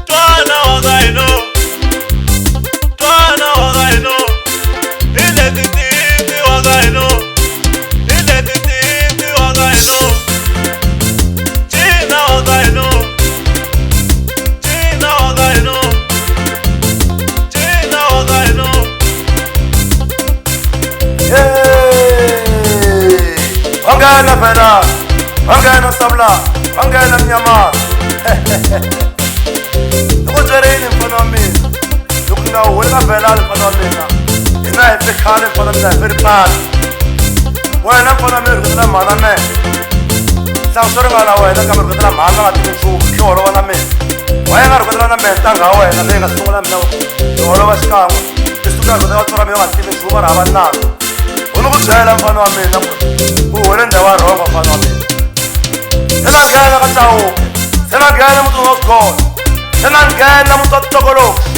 Twana wa ka hina, twana wa ka hina, hi leti tiyimbi wa ka hina, hi leti tiyimbi wa ka hina, cina wa ka hina, cina wa ka hina, cina wa ka hina. Wanghena vhela, wanghena Sabula, wanghena Mnyamana. Ni ku byerini mfana wa mina, loko ni nga holi ka Velani mfana wa mina, hina hi fe khale mfana wa mina, hi fe ripala. Wena mfana wa mina rhuketela mhana mehe. Nhlavu swo ringana wena kambe rhuketela mhana a nga tivi nchumu, xi holova na mina. Why nga rhuketela na mehe ntangha ya wena leyi nga sungula mina hi holova xikan'we. I suka rhuketela vatswari va mina va nga tivi nchumu va ri hava nandzu. U ni ku byela mfana wa mina ku u hole ndhawu ya rhongo mfana wa mina. Se na nghena ka Chauke, se na nghena muti wa Swikhona, se na nghena muti wa Tokoloki.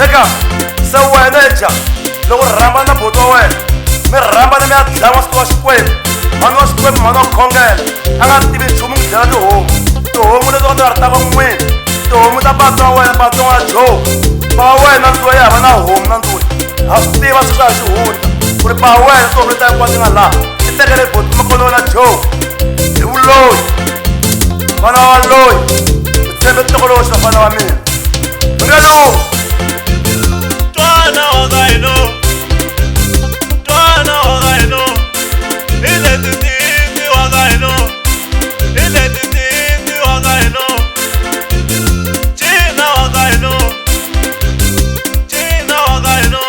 Eka se wena dya loko rhamba na buti wa wena mi rhambana mi ya dlaya n'wansati wa Xikwembu, mhani wa Xikwembu, mhani wa khongela a nga tivi nchumu n'wi dlayela tihomu, tihomu leti nga ta ri ta n'wini, tihomu ta patsa wa wena, patsa wa Joe, pa wa wena ndzuwe ya hava na homu na ndzuwe. Ha swi tiva sweswi a xihundla ku ri pa wa wena tihomu leti hinkwato ti nga laha ti tekele buti makolo wa Joe hi vuloyi, vana wa loyi u tshembe tokoloxi vafana wa mina mi nga lumi. Twana wa ka hina, twana wa ka hina, hi leti tiyimbi wa ka hina, hi leti tiyimbi wa ka hina, cina wa ka hina, cina wa ka hina,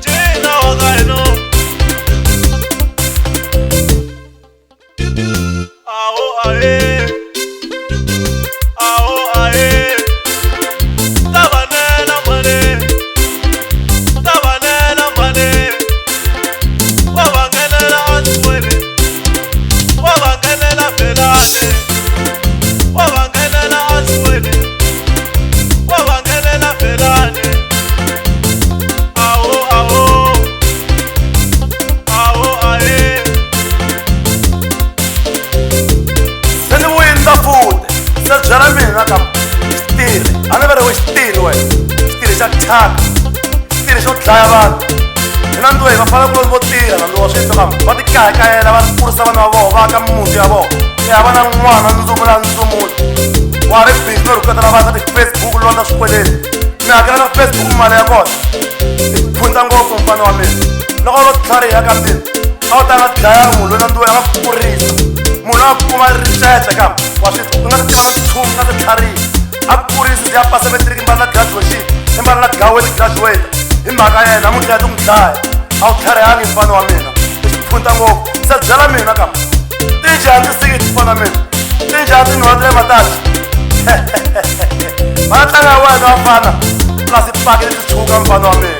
cina wa ka hina. Aho ahe, aho ahe, tavanela mhani, tavanela mhani, wa va nghenela andzweni, wa va nghenela Velani, wa va nghenela andzweni, wa va nghenela Velani. Aho aho, aho ahe. Se ni vuyini ta futi se byela mina ka xitirhi a ni ve ri xitirhi wena, xitirhi xa thyaka, xitirhi xo dlaya vanhu. Hina ndzuwe vafana kuloni vo tirha na ndzuwa swi twa kambe va tikayakayela va kurisa vana va vona va aka mimuti ya vona. I hava na n'wana ndzumula ndzumula wa ri busy no rhuketela vanhu ka ti-Facebook londza swikweleti mi hakela na Facebook mali ya kona. I phundza ngopfu mfana wa mina, loko ro tlhariha ka mina a wu ta nga dlaya munhu loyi na ndzuwe a nga kurisa munhu a kuma ricece kambe wa swi twa u nga ti tiva na nchumu u nga ti tlhariha a kurisa ya pasa matric mbala na graduation mbala na gaweni graduate hi mhaka yena namuntlha ya ti n'wi dlaya. A wu tlharihangi mfana wa mina, i xiphunta ngopfu. Se byela mina kambe ti njhani tisikiti mfana wa mina, ti njhani tinhwala ta le Matachi? Va tlanga ya wena vafana plus paki leti tshuka mfana wa mina.